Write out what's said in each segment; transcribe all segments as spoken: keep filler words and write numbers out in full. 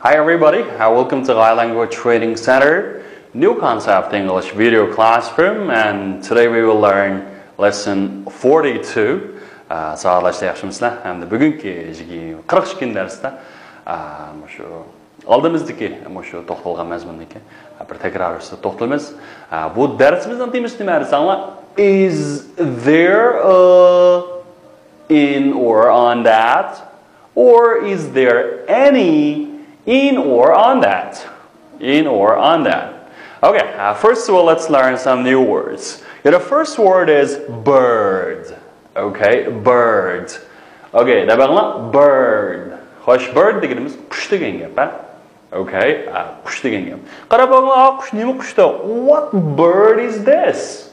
Hi everybody, uh, welcome to Gai Language Training Center, new concept English video classroom, and today we will learn lesson forty-two. Ә, сағалашта яхшымысызлар? Һәм дә бүгінгі жиги қырық ікінші дәрісте, ә, мушу алдымыздагы, мушу тоқталған мәзмүннікі, ә, бір тәкрар үсті тоқталмыз. Ә, bu дәрісіміздің темасы неме десеңлер? Is there a in or on that? Or is there any in or on that? In or on that? Okay, uh, first of all, let's learn some new words. Yeah, the first word is bird. Okay, bird. Okay, дәп алыңлар, bird. Хош, bird дегеніміз құш деген гәп, ә? Okay, ә, құш деген гәп. Қарап алыңлар, а, құш неме құшты? What bird is this?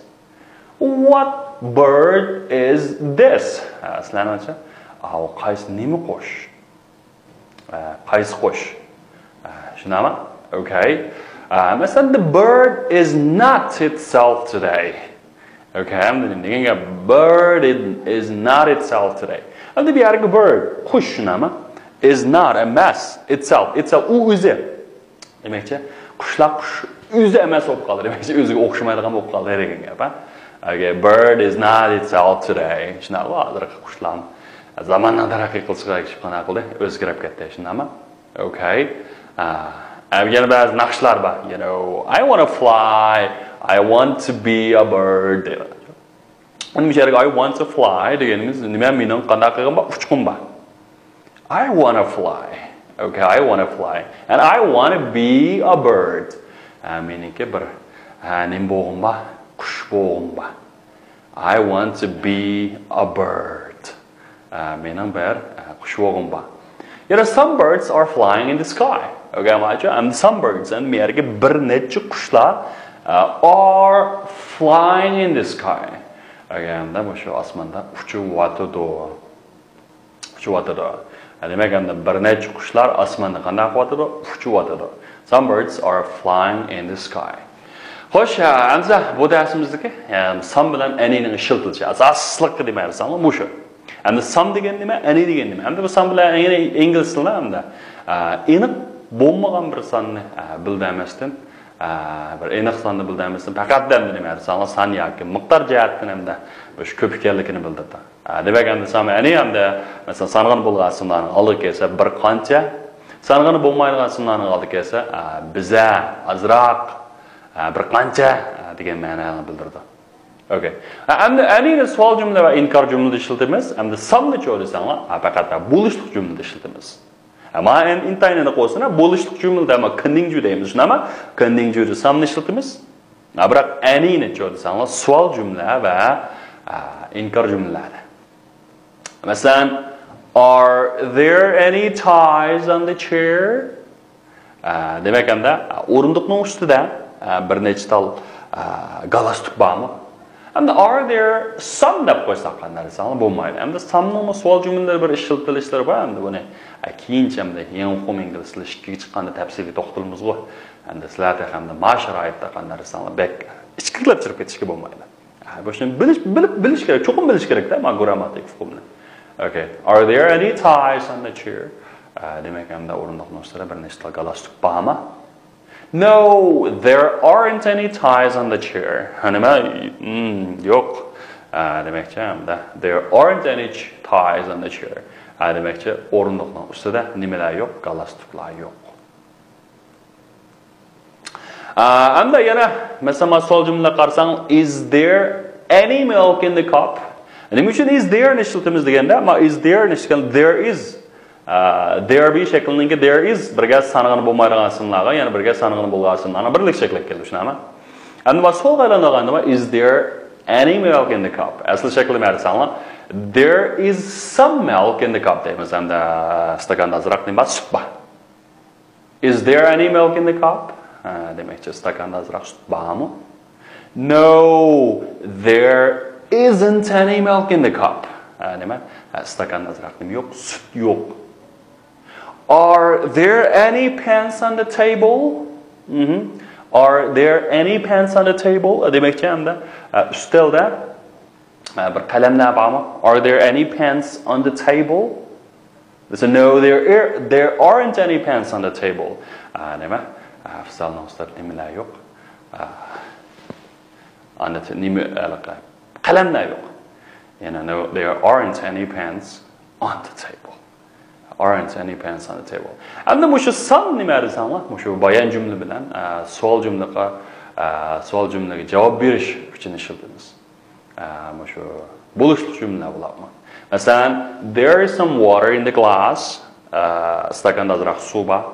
What bird is this? Ә, сілерніңше, а, ол қайсы неме құш? Ә, қайсы құш? Ә, шынамы? Okay. Ә, мәселен, the bird is not itself today. Okay, әмді неме деген гәп? Bird is not itself today. Әмді bu yergi bird, құш, шынамы? Is not, emas, itself. Itself, u o'zi. Демекчи, құшла құш өзі emas болып қалды. Демекчи, өзі оқшамайды, болып қалды деген гәп, а? Okay, bird is not itself today. Шынамы, азырғы құшлам. Заманның тараққи қылышыға кішіп қана қылды, өзгеріп кетті, шынамы? Okay. Ә, ә, yana бәзі нақышлар бар. You know, I want to fly, I want to be a bird. Endi bu yerge I want to fly degenimiz nima? Mening qanday qilgim bor? Uchqun bor. I want to fly. Okay, I want to fly. And I want to be a bird. Ha, meniki bir, ha, nima bo'lg'im bor? Qush bo'lg'im bor. I want to be a bird. Ha, mening bir, ha, qush bo'lg'im bor. You know, some birds are flying in the sky. Okay, and some birds, and bu yergi bir necha qushlar, uh, are flying in the sky. Okay, endi bu shu osmonda uchib yotadi. Uchib yotadi. Demak, endi bir necha qushlar osmonda qanday qilyotadi? Uchib yotadi. Some birds are flying in the sky. Xo'sh, endi bu darsimizdagi, ya'ni some bilan any ning ishlatilishi asosliqqa demaymiz, bu shu. Endi some degan nima, any degan nima? Endi bu some bilan any ingliz tilida endi, a, aniq bo'lmagan bir sonni, a, bildirmasdan, a, bir aniq sonni bildirmasdan, faqat endi nima, san, san yoki miqdor jihatdan endi shu ko'p ekanligini bildirdi. A, demak, endi some any endi, masalan, sanag'an bo'lgan sonlarning oldiga kelsa, bir qancha, sanag'an bo'lmaydigan sonlarning oldiga kelsa, a, biza, ozroq, a, bir qancha, a, degan ma'noni bildirdi. Okay. A, endi any ni savol jumla va inkor jumlada ishlatamiz. Endi some ni-chi desanglar, a, faqat bo'lishliq jumlada ishlatamiz. Ammo endi intayin aniq bo'lsin, a, bo'lishliq jumlada, ammo 肯定句 deymiz. Shunami? 肯定句da some ni ishlatamiz. A, biroq any ni-chi desanglar, savol jumla va, a, inkor jumlalarda. Masalan, are there any ties on the chair? Ә, demak, endi, ә, o'rindiqning ustida, ә, bir necha tal, ә, galstuk bormi? Endi are there some deb qo'ysak qanday desanglar bo'lmaydi. Endi some ning savol jumlalari bir ishlatilishlari bor. Endi buni, ә, keyincha endi yangi o'quv ingliz tili ikkiga chiqqanda tafsilga to'xtalamizku. Endi sizlarda ham ma sharoitda qanday desanglar bek ichkirlab kirib ketishga bo'lmaydi. Ha, bu ishni bilish, bilib, bilish kerak, cho'qim bilish kerak-da, ma grammatik uqumni. Okay. Are there any ties on the chair? Ha, demak, endi o'rindiqning ustida bir nechta galstuk bormi? No, there aren't any ties on the chair. Ha, nima? Hmm, yo'q. Ha, demakchi, endi there aren't any ch- ties on the chair. Ha, demakchi, o'rindiqning ustida nimalar yo'q? Galstuklar yo'q. Aa, endi yana, masalan, savol jumla qarasaң, is there any milk in the cup? Nima uchun is there ni ishlatamiz deganda, ma is there ni ishlatgan, there is. Aa, there be shaklininki there is birga sanag'ini bo'lmaydigan ismlarga, yana birga sanag'ini bo'lgan ismlarni birlik shaklga keldi, tushunami? Endi mana savolga aylanadigan nima, is there any milk in the cup? Asl shakli ma'risanlar, there is some milk in the cup deymiz. Endi stakanda ozroq nima, sut bor. Is there any milk in the cup? Ha, demakchi, stakanda ozroq sut bormi? No, there isn't any milk in the cup. Ha, nima? Ha, stakanda ozroq nima yo'q? Sut yo'q. Are there any pens on the table? Mhm. Are there any pens on the table? Demakchi, endi, ha, ustelda, ha, bir qalamlar bormi? Are there any pens on the table? So no, there, are, there aren't any pens on the table. ئا، نېمە؟ ئا، ئۇستازنىڭ ئۈستىدە نېمىلەر يوق؟ ئا، ئاندىن نېمە ھېلىقى؟ قەلەملەر يوق. يەنى no, there aren't any pens on the table. Aren't any pens on the table. ئەمدى مۇشۇ سام نېمە دېسەڭلار؟ مۇشۇ بايان جۈملە بىلەن، ئا، سوئال جۈملىگە، ئا، سوئال جۈملىگە جاۋاب بېرىش ئۈچۈن ئىشلىتىمىز. ئا، مۇشۇ بولۇشلۇق جۈملىلەر بولارمۇ؟ مەسىلەن، there is some water in the glass. ئا، ئىستاكاندا ئازراق سۇ بار.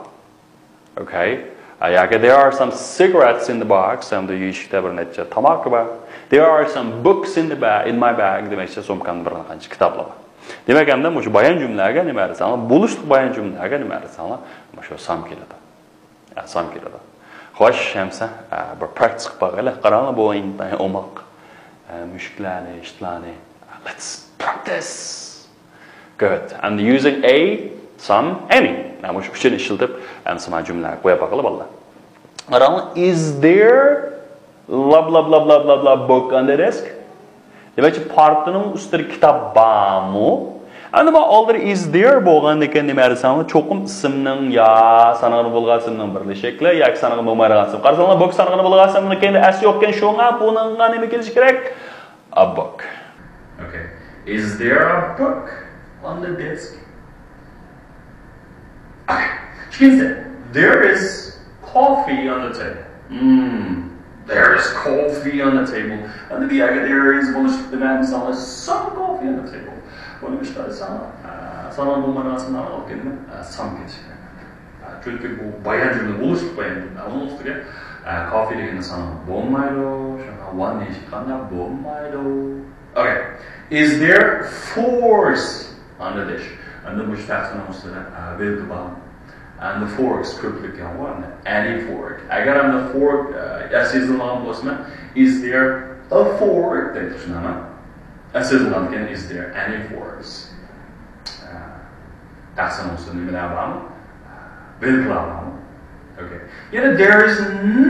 Okay. ئا، ياكى there are some cigarettes in the box. ھەمدە يېشىكتە بىر نەچچە تاماكا بار. There are some books in the bag, in my bag. دېمەكچى، سومكامدا بىر قانچە كىتابلار بار. دېمەك، ئەمدى مۇشۇ بايان جۈملىلەرگە نېمە دېسەڭلار، بولۇشلۇق بايان جۈملىلەرگە نېمە دېسەڭلار، مۇشۇ سام كېلىدۇ. ئا، سام كېلىدۇ. خوش، ئەمسە، ئا، بىر پراكتىس قىلىپ باقايلى. قاراڭلار، بۇ ئىنتايىن ئوماق. ئا، مۈشۈكلەرنى، ئىتلارنى. Let's practice. Good. And using a, some, any. مانا مۇشۇ ئۈچىنى ئىشلىتىپ، ئەمسە مانا جۈملىلەرگە قويۇپ باقايلى، بالىلار. قاراڭلار، is there blah blah blah blah blah blah book on the desk. دېمەكچى، پارتىنىڭ ئۈستىدە كىتاب بارمۇ؟ ئەمدى مانا ئالدىدا is there بولغاندىكىن نېمە دېسەڭلار، چوقۇم ئىسىمنىڭ يا سانىغىلى بولغان ئىسىمنىڭ بىرلىشىكلىرى ياكى سانىغىلى بولمايدىغان ئىسىم. قارىساڭلار، book سانىغىلى بولغان ئىسىمنىڭ كەينىدە s يوقكەن، شۇڭا بۇنىڭغا نېمە كېلىشى كېرەك؟ A book. Okay. Is there a book on the desk? Okay. ئىككىنچىسى، there is coffee on the table. Hmm. There is coffee on the table. ئەمدى بۇ يەرگە there is بولۇشلۇق دېمەي، مىسالغا، some coffee on the table. بۇنى ئىشقا ئالساڭ، ئە، سانىغىلى بولمايدىغان ئىسىمنى ئالغان كەينىدە، ئە، some كېلىشى كېرەك. ئە، چۈنكى بۇ بايان جۈملە، بولۇشلۇق بايان جۈملە. ئۇنىڭ ئۈستىگە، ئە، coffee دېگەندە سانىغىلى بولمايدۇ. شۇڭا one دېيىشكە قانداق بولمايدۇ. Okay. Is there forks on the dish? ئەمدى مۇشۇ تەخسىنىڭ ئۈستىدە، ئە، بەلگە بار. And the forks كۆپلۈك يەنى بار. Any fork. ئەگەر ئەمدى fork، ئە، ئەس يېزىلمىغان بولسا، is there a fork دەپ چۈشىنەمەن. ئەس يېزىلغاندىكىن is there any forks. ئە، تەخسىنىڭ ئۈستىدە نېمىلەر بارمۇ؟ بەلگىلەر بارمۇ؟ Okay. يەنە there is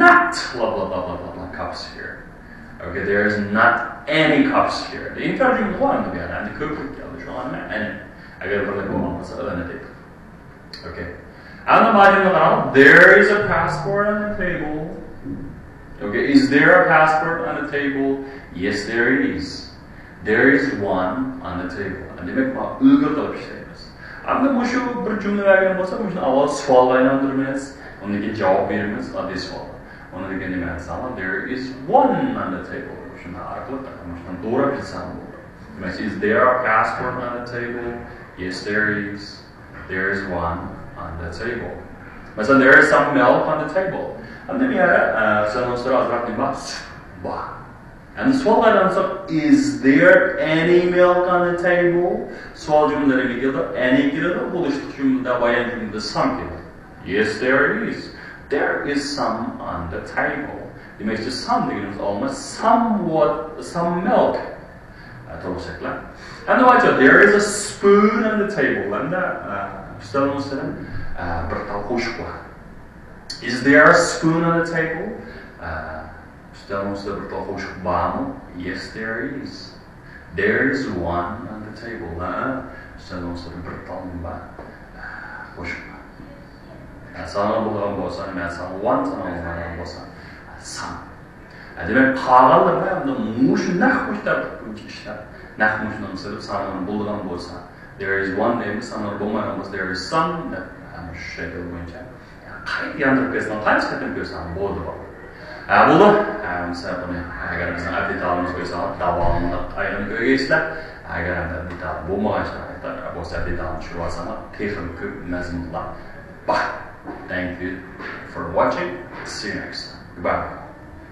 not blah blah blah blah blah blah cups here. Okay, there is not any cups here. ئىنكار جۈملە بار ئەمدى بۇ يەردە. ئەمدى كۆپلۈك كەلدى. شۇڭا مەن any. ئەگەر بىرلىك بولغان بولسا ئىلىنى دەيدۇ. Okay. ئەمدى ماجىمنى قاراڭ. There is a passport on the table. Okay, is there a passport on the table? Yes, there is. There is one on the table. دېمەك، ما ئۈلگە قىلىپ ئىشلەيمىز. ئەمدى مۇشۇ بىر جۈملە بەرگەن بولسا، مۇشۇنى ئاۋۋال سوئالغا ئايلاندۇرىمىز، ئۇندىن كېيىن جاۋاب بېرىمىز، ئاددىي سوئال. ئۇنىڭدىن كېيىن نېمە دېسەڭلار، there is one on the table. شۇنىڭ ئارقىلىق مۇشۇنى دوراپ كەتسەڭ بولدى. دېمەك، is there a passport on the table? Yes, there is. There is one on the table. مەسىلەن، there is some milk on the table. ئەمدى بۇ يەردە، ئە، سۆزنىڭ ئۈستىدە ئازراق نېمە بار؟ سۈت بار. ئەمدى سوئالغا ئايلانساق، is there any milk on the table? سوئال جۈملىلىرى نېمە كېلىدۇ؟ Any كېلىدۇ. بولۇشلۇق جۈملىدە، بايان جۈملىدە some كېلىدۇ. Yes, there is. There is some on the table. دېمەكچى، some دېگىنىمىز ئالما، somewhat, some milk. ئە، تولۇق شەكىللەر. ئەمدى مانا، there is a spoon on the table. ئەمدى، ئە، ئۈستەلنىڭ ئۈستىدە، ئە، بىر تال قوشۇق بار. Is there a spoon on the table? ئە، ئۈستەلنىڭ ئۈستىدە بىر تال قوشۇق بارمۇ؟ Yes, there is. There is one on the table. ھە، ئۈستەلنىڭ ئۈستىدە بىر تال نېمە بار؟ ئە، قوشۇق بار. ئە، سانىغىلى بولىدىغان بولسا، مەن ساڭا one، سانىغىلى بولمايدىغان بولسا، some. ئە، دېمەك، قالغانلىرىنى ئەمدى مۇشۇ نەق مۇشۇ تەرتىپتە ئىشلەپ، نەق مۇشۇنىڭ سېلىپ سانىغىلى بولىدىغان بولسا، there is one دەيمىز، سانىغىلى بولمايدىغان بولسا، there is some دەپ، ئە، مۇشۇ شەكىل بويىچە قايتا ياندۇرۇپ كۆرسەڭ، قانچە قېتىم كۆرسەڭ بولىدۇ بۇ. ھە، بولدى. ھە، مىسال بۇنى ئەگەر بىزنىڭ ئەپ دېتالىمىزغا قويساڭلار، داۋاملىق ئايلىنىپ كۆرگەيسىلەر. ئەگەر ئەپ دېتالى بولمىغان شارائىتتا بولسا، ئەپ دېتالىنى چۈشۈرۈۋالساڭلار، تېخىمۇ كۆپ مەزمۇنلار بار. Thank you for watching. See you next time. Goodbye.